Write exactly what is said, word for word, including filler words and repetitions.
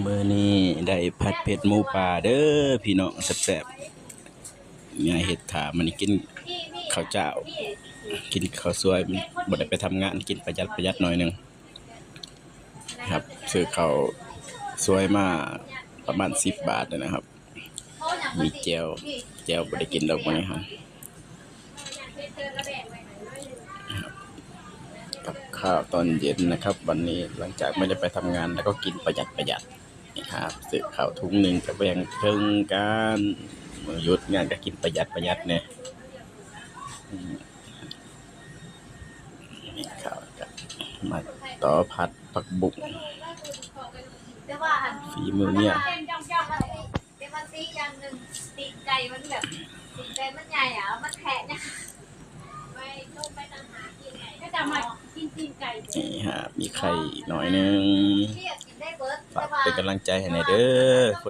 มื้อนี้ได้ผัดเผ็ดหมูป่าเด้อพี่น้อง แซ่บๆ เมียเฮ็ดถ่า มื้อนี้กินข้าวเจ้า กินข้าวสวย บ่ได้ไปทำงาน กินประหยัดประหยัดหน่อยหนึ่งครับ ซื้อข้าวสวยมาประมาณสิบบาทนี่นะครับ มีแจ่ว แจ่วบ่ได้กินดอกมื้อนี้ครับ กับข้าวตอนเย็นนะครับ วันนี้หลังจากไม่ได้ไปทำงานแล้วก็กินประหยัดประหยัดนะครับ ซื้อข้าวถุงหนึ่งกับแบ่งครึ่งกัน มื้อหยุดงานก็กินประหยัดประหยัดเนี่ย อืม นี่ข้าวกับมาต่อผัดผักบุ้ง แต่ว่าอัน ฝีมือเมีย แต่มันตีอย่างหนึ่ง ตีนไก่มันแบบ ตีนไก่มันใหญ่อะ มันแทะเนี่ย ไปต้มไปตามหากินไก่ ก็จะมากินตีนไก่ นี่ฮะ มีไข่อีกหน่อยหนึ่ง เรียกกินได้เบิด ฝากเป็นกำลังใจให้หน่อยเด้อ